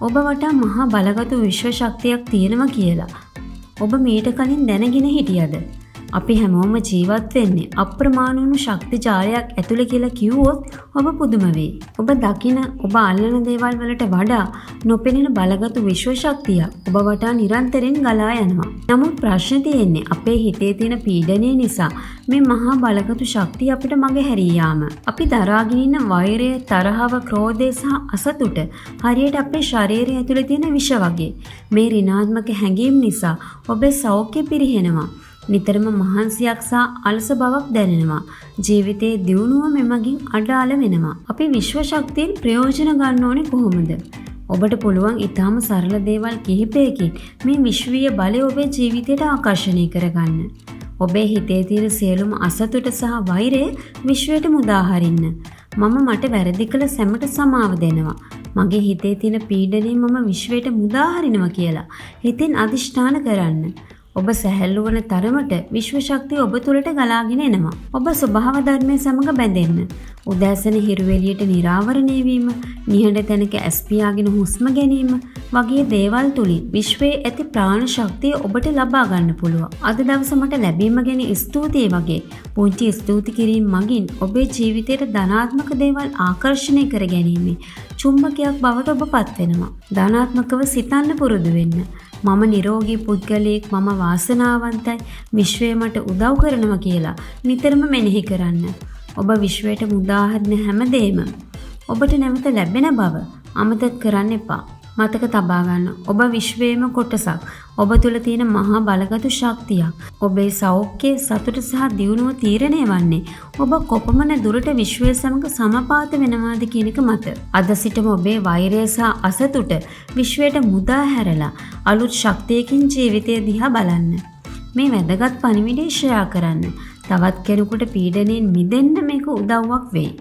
ඔබ වටා මහා බලගතු විශ්ව ශක්තියක් තියෙනවා කියලා ඔබ මීට කලින් දැනගෙන හිටියද? අපි හැමෝම ජීවත් වෙන්නේ අප්‍රමාණ වුණු ශක්ති ජාලයක් ඇතුළේ කියලා කිව්වොත් ඔබ පුදුම වෙයි. ඔබ දකින, ඔබ අල්ලන දේවල් වලට වඩා නොපෙනෙන බලගතු විශ්ව ශක්තියක් ඔබ වටා නිරන්තරයෙන් ගලා යනවා. නමුත් ප්‍රශ්නේ තියෙන්නේ අපේ හිතේ තියෙන පීඩනය නිසා මේ මහා බලගතු ශක්තිය අපිට මගහැරී යාම. අපි දරාගෙන ඉන්න වෛරය, තරහව, ක්‍රෝධය සහ අසතුට හරියට අපේ ශරීරය ඇතුලේ තියෙන විෂ වගේ. මේ ඍණාත්මක හැඟීම් නිසා ඔබේ සෞඛ්‍ය පිරිහෙනවා. නිතරම මහන්සියක් සහ අලස බවක් දැනෙනවා. ජීවිතයේ දියුණුව මෙමගින් අඩාල වෙනවා. අපි විශ්ව ශක්තියෙන් ප්‍රයෝජන ගන්න ඕනේ කොහොමද? ඔබට පුළුවන් ඉතාම සරල දේවල් කිහිපයකින් මේ විශ්වීය බලය ඔබේ ජීවිතයට ආකර්ෂණය කරගන්න. ඔබේ හිතේ තියෙන සියලුම අසතුට සහ වෛරය විශ්වයට මුදා හරින්න. මම මට වැරදි කළ සැමට සමාව දෙනවා. මගේ හිතේ තියෙන පීඩනය මම විශ්වයට මුදා හරිනවා කියලා හිතින් අධිෂ්ඨාන කරන්න. ඔබ සැහැල්ලු වන තරමට විශ්ව ශක්තිය ඔබ තුළට ගලාගෙන එනවා. ඔබ ස්වභාව ධර්මය සමග බැඳෙන්න. උදෑසන හිරු එළියට නිරාවරණය වීම, නිහඬ තැනක ඇස් පියාගෙන හුස්ම ගැනීම වගේ දේවල් තුලින් විශ්වයේ ඇති ප්‍රාණ ශක්තිය ඔබට ලබා ගන්න පුළුවන්. අද දවස මට ලැබීම ගැන ස්තුතියි වගේ පුංචි ස්තුති කිරීම මගින් ඔබේ ජීවිතයට ධනාත්මක දේවල් ආකර්ෂණය කර ගැනීමේ චුම්බකයක් බවට ඔබ පත් වෙනවා. ධනාත්මකව සිතන්න පුරුදු වෙන්න. මම නිරෝගී පුද්ගලයෙක්, මම වාසනාවන්තයි, විශ්වය මට උදව් කරනවා කියලා නිතරම මෙනෙහි කරන්න. ඔබ විශ්වයට මුදා හරින හැමදේම ඔබට නැවත ලැබෙන බව අමතක කරන්න එපා. මතක තබා ගන්න, ඔබ විශ්වයේම කොටසක්. ඔබ තුළ තියෙන මහා බලගතු ශක්තියක්. ඔබේ සෞඛ්‍යය, සතුට සහ දියුණුව තීරණය වන්නේ ඔබ කොපමණ දුරට විශ්වය සමග සමපාත වෙනවාද කියන එක මත. අද සිටම ඔබේ වෛරය සහ අසතුට විශ්වයට මුදා හැරලා අලුත් ශක්තියකින් ජීවිතය දිහා බලන්න. මේ වැදගත් පණිවිඩය ෂෙයා කරන්න. තවත් කෙනෙකුට පීඩනයෙන් මිදෙන්න මේක උදව්වක් වෙයි.